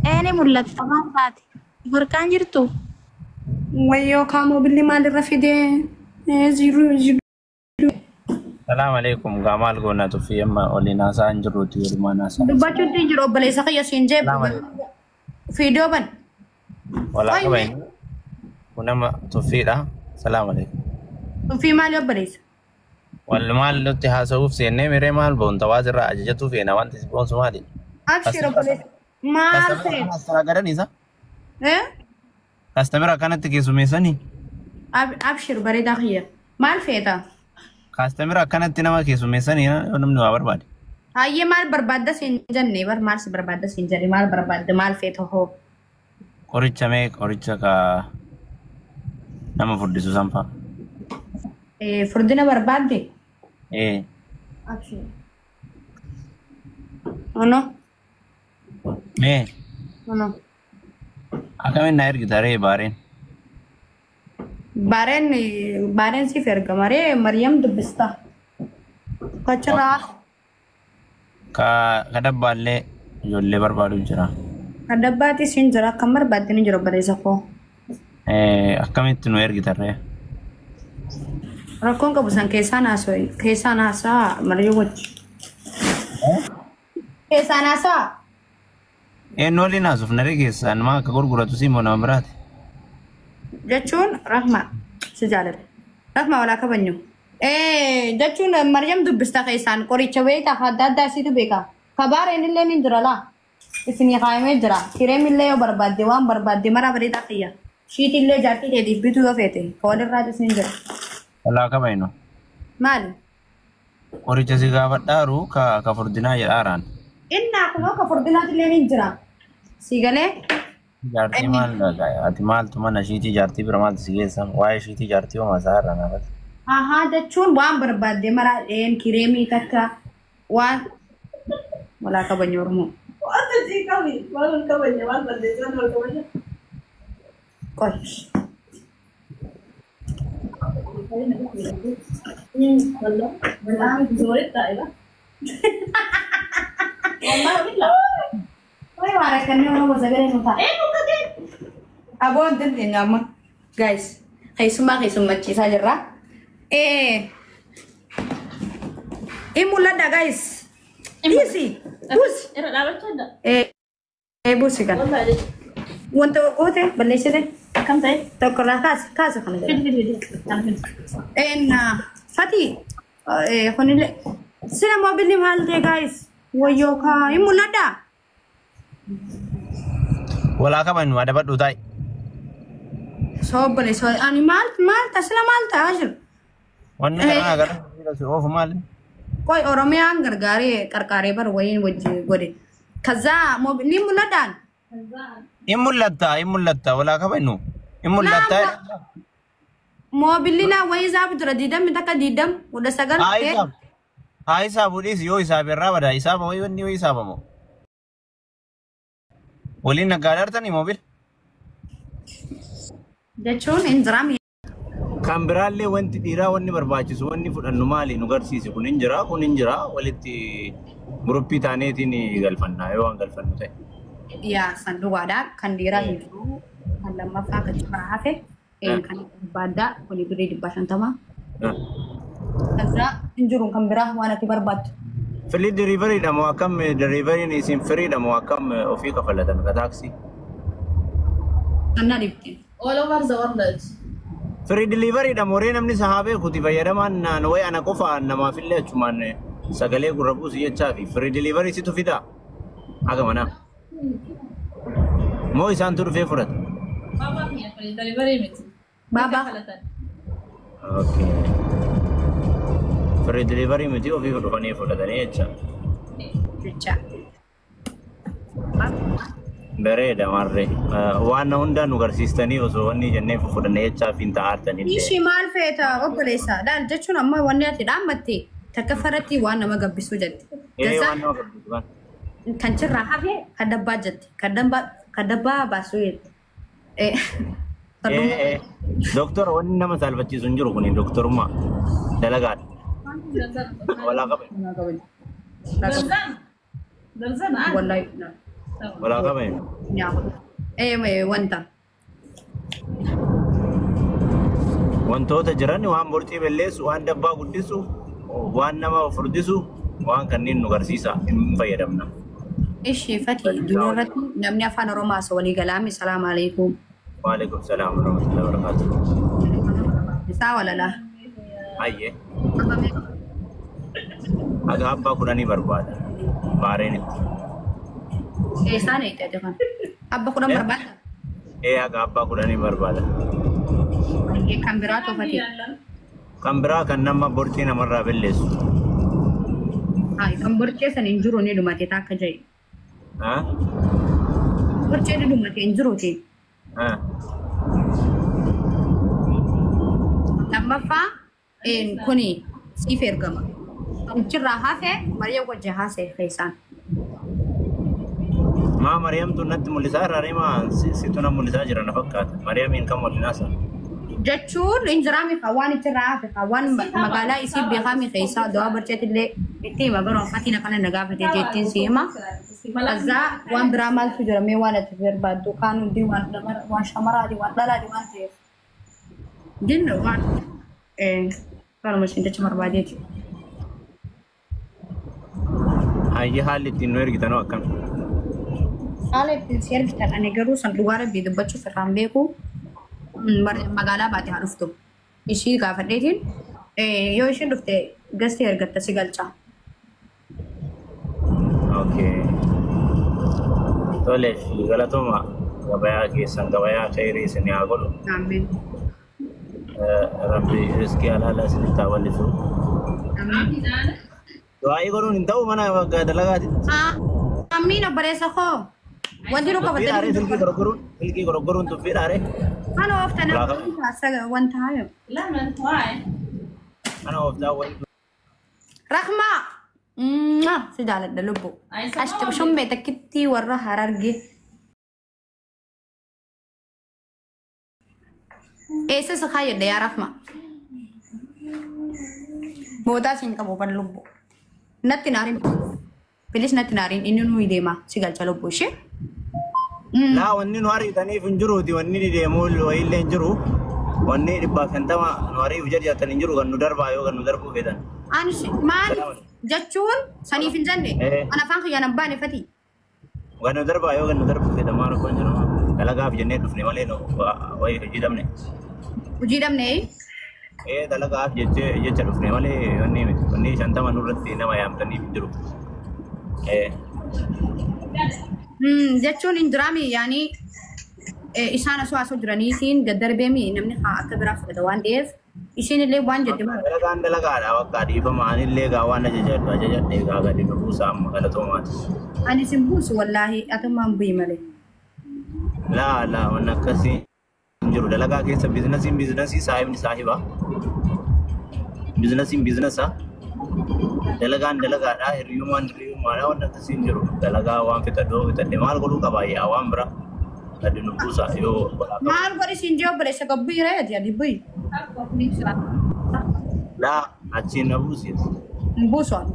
Ni mul'atta maal taate? Farqaan jirtu? Wayyoo kaa moobilli maalirra fidee? Ziiruu ziiruu. Salaam alaikum. Gaa maal goona tuffii amma waliin haasaa hin jirruuti walumaan haasaa. Dubbachuutti hin jiru obboleessa kiyya siin jee. Salaam alaikum. Fiidiyoo ban. Walaa Qoy qaba inni. Kun nama tuffiidha. Salaam alaikum. Tuffii maali obboleessa? Wal maal nutti haasa'uuf seennee miree maal boonta waa sirraa ajajatu feena wanti si boonsu maali? Abshir obboleessa. Maal Kastamera feeta? astanaagadan isa? Eh? Kastamera akkanatti keessummeessanii? Abshir bareedaa kiyya. Maal feeta? Kastamera akkanatti nama keessummeessanii yoo namni waa barbaade. Hayyee maal barbaadda siin jenne bar maal si barbaadda siin jedhe maal barbaadda maal feeta hoo? Qoricha mee qoricha ka nama furdisu san fa'a. Furdina barbaadde? Ee. Abshir. Ono Mee ono. akkamiin na ergita ree baareen? Baareen baareen siif erga maree Maryam dubbista. Kachirraa Ka ka dabbaallee ijoollee barbaadu jira. kan dabbaati siin jira akkam barbaadde ni jira obboleessa koo. Akkamitti nu ergita ree? Rakkoon qabu san keessaan haasoo keessaan haasaa Maryam wajji. Keessaan haasaa. Eenyu waliin haasofna ree keessaan maa akka gurguratu si immoo nama biraati. Jechuun Rahma si jaaladha. Rahma walaa kabanyu. Jechuun Maryam dubbista keessaan qoricha beektaa adda addaa isiitu beeka. Kabaareen illee ni jira laa. Isinii kaayamee jira. Kireem illee yoo barbaadde waan barbaadde mara bareedaa kiyya. Shiitii illee jaartii teetiif bituu yoo feete ka walirraa isin jira. Walaa kabaynu. Maali? Qoricha si gaafadhaaru ka ka furdinaa jedhaaraan. Innaa kunoo ka furdinaati illee ni jira. Si galee? Jaartii maal ati maaltu mana shiitii jaartii bira maaltu si geessa waa'ee shiitii jaartii homaa isaa irraa naafata. Ahaa jechuun waan barbaadde mara dheen kireemii takka waan walaa kabanya Oromoo. Wanta sii qabi waan ol kabajne waan balleessan ol kabajne. Qoy. Qoy waan akkanni Oromoo sagalee nu ta'a. Aboon dandeenyu amma. Guys, keessummaa keessummachiisaa jirra. In mul'adha guys. Dhiisi. Buusi. Irra dhaabachuu adda. Buusi kana. Wanta jechuudha. Wanta goote balleessite Akkam ta'e? Tokko irraa kaasa kaasa kana jedha. Fidi fidi fidi. Kana fidi. En Fati kunillee sila moobilli maal ta'e guys? Wayyoo kaa in mul'adha. Walaa kabaynu adabadhu taa'i. Soobole soo ani maal maal ta'a sila maal ta'aa jiru? Wanni kana gara si oofu maali? Qoy Oromiyaan gargaaree qarqaaree bar wayiin wajji godhe. Kazaa ni mul'adhaan. In mul'atta in mul'atta walaa kabaynu. In mul'atta. Moobilli laa wayii isaafu jira 21 20 19. Haa isaaf. Haa isaafu dhiisi yoo isaaf irraa bada isaaf wayii wanni wayii isaafamu. Waliin naggaadhaartanii moobila. Jechuun hin jiraam. Kan biraallee wanti dhiiraa wanni barbaachisu wanni fudhannu maali nu garsiisi kun hin jira kun hin jira walitti guruppii taaneetiin galfanna yoo waan galfannu ta'e. Yaa san dhugaadha kan dhiiraa hin jiru kan lammaffaa kan cimaa hafe kan barbaaddaa kuni birrii 150. Kazaa hin jiru kan biraa waan ati barbaaddu. Free delivery dha moo akkam deliveryn isin free dha moo akkam ofii kafalatan ka taaksii? Kan na dhibde. All over the world. Free delivery dha moo ree namni sahaa beekuti fayyadamaan naan wayi ana qofa namaafillee achumaan sagalee gurra buusi jechaa fi free delivery situ fidaa haga manaa. Moo isaantu dhufee fudhata? Baabaa kiyya free delivery miti. Baabaa. Kafalatan. Okay. Free delivery miti ofii dhufanii fudhatanii jecha. Jecha. Bareeda marree. Waan hundaa nu garsiistanii osoo wanni jennee fudhannee jechaaf hin ta'aartanillee. Ishii maal feeta obboleessa? Laal jechuun amma wanni ati dhaammatte takka faratti waan nama gabbisuu jette. Ee Gaza waan nama gabbisu kan. Kan cirraa hafe kan dabbaa jette. Kan dabbaa baasuu jette. Kan Ee ee. Doktora wanni nama saalfachiisu hin jiru kuni doktorummaa dalagaadha. Walaa qaba. Dhumaa. Darzan. Darzan. Wallahi. Walaa qabeen. Ee wanta. Wantoota jiran waan borcii balleessu, waan dabbaa guddisu, waan nama furdisu, waan kanneen nu garsiisa hin fayyadamna. Ishee Fati dura irratti namni afaan Oromoo haasa'u walii galaami. Salaamu alaikum. Waalaikum salaam warahmatullahi wabarakatuh. Isaa walalaa. Ayyee. Haga abbaa 10 barbaada. Baareen itti. Eessaan eegdate kan? Abba 10 barbaada? Ee, haga abbaa 10 barbaada. Kan biraa toofate. Kan biraa kan nama borcii namarraa balleessu. Kan borcee san hin jiru ni dhumate takka ja'i. Haa? Borcee ni dhumate hin jiruuti. Haa. Lammaffaa kuni siif ergama. Achirraa hafe Mariyaa wajji haasa'e keessaan. Maa Mariyamtu natti mul'isaa irraa maa situ na mul'isaa jira na fakkaata. Mariyamiin kan mul'inaasa. Jechuun hin jiraami kan waan achirraa hafe kan waan magaalaa isii beekami keessaa dawaa borceetillee itti hima garuu fatiin akkana na gaafate jettiin si hima. Kazaa waan biraa maaltu jira mee waan ati barbaaddu kaan hundi waan waan shamaraati waan dhalaati waan ta'eef. Dinna waan kanuma isin jecha barbaadeeti. Hayyee, haalli ittiin nu ergitanoo akkam? Haala ittiin si ergitan ani garuu san dhugaa rabbii dubbachuuf irraan beeku magaalaa baate haa dhuftu. Ishii gaafadheetiin yoo ishiin dhufte gastee ergatta si galcha. Okay. Tole, galatooma gabayaa keessan gabayaa khayrii isin haa godhu. Amiin. Rabbi riskii halaala isinitti haa bal'isu. Amiin. Du'aa'ii godhuun hin ta'u mana dalagaati. Amiin obboleessa koo. Wanti nu Tuffii dhaaree qabatanii silkii goroggoruun tuffii dhaaree. Kan ooftan wanta hayo. Mana ooftaa wayii. Rahmaa. Si jaaladha lubbu. Ashti shumbee takkitti warra Hararge. Eessa si kaayyadha yaa Rahma? Boodaa siin qabu ban lubbu. Natti naariin. Bilis natti naariin inni nuyi deema si galcha lubbu ishee. Laa, wanni nu ariitaniif hin jiruuti, wanni ni deemuu wayiillee hin jiru. Wanni 150 nu ariif jajjatan hin jiru, kan nu darbaa yoo kan nu darbuu feetan. Ani maal jechuun saniif hin jenne ana afaan kiyyaan abbaan ifati. Kan nu darbaa yoo kan nu darbuu feetan maal rakkoo hin jiru. Dalagaaf jennee dhufne malee nu wayii hojii dhabne. Hojii dhabne. Ee, dalagaaf jechee jecha dhufne malee wanni miti. Wanni 50 nurratti nama yaamtaniif hin jiru. Ee. Jechuun hin jiraami yaani isaan asoo asoo jiraniitiin gaddarbeemi namni haa akka biraa fudhata waan ta'eef isheen illee waan jette maal. Dalagaan dalagaadha bakka dhiifama anillee gaa waan ajajadhu ajajadhe gaa gadi nu buusa amma galatoomaati. Ani sin buusu wallaahi atummaan bu'i malee. Laa laa, waan akkasii hin jiru dalagaa keessa biizinasiin biizinasii, saahibni saahiba. Biizinasiin biizinasa. Dalagaan dalagaadha, hiriyummaan hiriyummaadha, waan akkasii hin jiru. Dalagaa waan fixadhu fixadhe maal godhuu qaba yaa waan bira gadi nu buusa yoo godhaa qaba. Maal godhi siin jee obboleessa gabbii reeti adi bu'i. Laa, achiin na buusi. Hin buusu ani.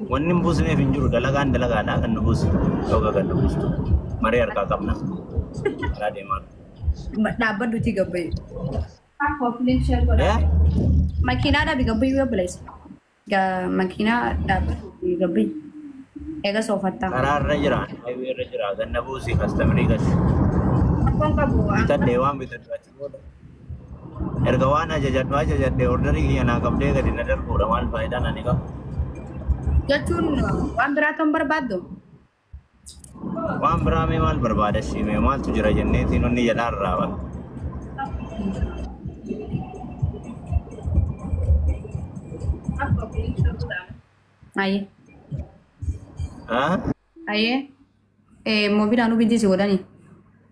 Wanni hin buusneef hin jiru, dalagaan dalagaadha, kan nu buusi. Yookaan kan nu buustu. Marii harkaa qabna. Karaa deemaa. Dhaabbadhuutii gabbii. Eh? Makiinaa dhaabi gabbii obboleessa. Makiinaa dhaabbadhuutii gabbii. Eega soofattaa. Karaa irra jira, highway irra jira, ganna buusi customerii gashi. Rakkoon qabu. Bitadhee waan bitadhu achi booda. Erga waan ajajadhu ajajadhe orderii kiyya naa qabdee gadi na darbuudha maal faayidaan ani qabu? Jechuun waan biraa ta'uun barbaaddu. Waan biraa mee maal barbaada shimee maaltu jira jenneetiin onni jedhaarraa bara. Ayyee. Haa? Ayyee. Moobilaan ubijji si godhani.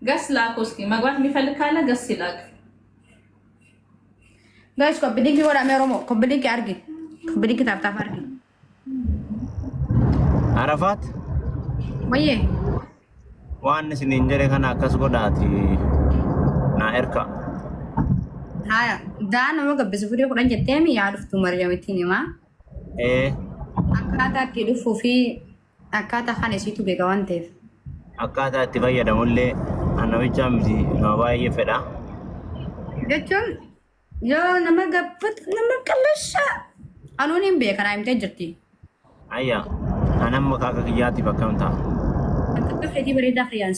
ገስ ላኩ እስኪ መግባት የሚፈልግ ካለ ገስ ይላክ። Guys, copy link godhame Oromoo. Copy link argi. Copy link tap tap argi. Arafaat. Wayyee. Waan isiniin jedhe kana akkas godhaati naa erka. Haya. Daa nama gabbisa fudhee 10 jetteemi yaa dhuftu Maryamittiin himaa. Ee. Akkaataa itti dhufuu fi Akkaataa kana isiitu beeka waan ta'eef. Akkaataa itti fayyadamullee namicha miti nama baay'ee fedha. Jechuun yoo nama gabbatu nama qallashaa anuun hin beeka naa himtee jirti. Ayya an amma akka kiyyaatiif akkam ta'a? Akka fedhii bareedaa kiyyaan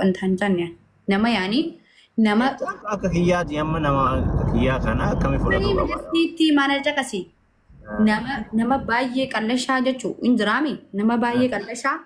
wanta hin jenne nama yaani nama Akka kiyyaati amma nama akka kiyyaa kana akkamii fudhatu qaba? Itti maana caqasi. Nama baay'ee qallashaa jechuun hin jiraami nama baay'ee qallashaa.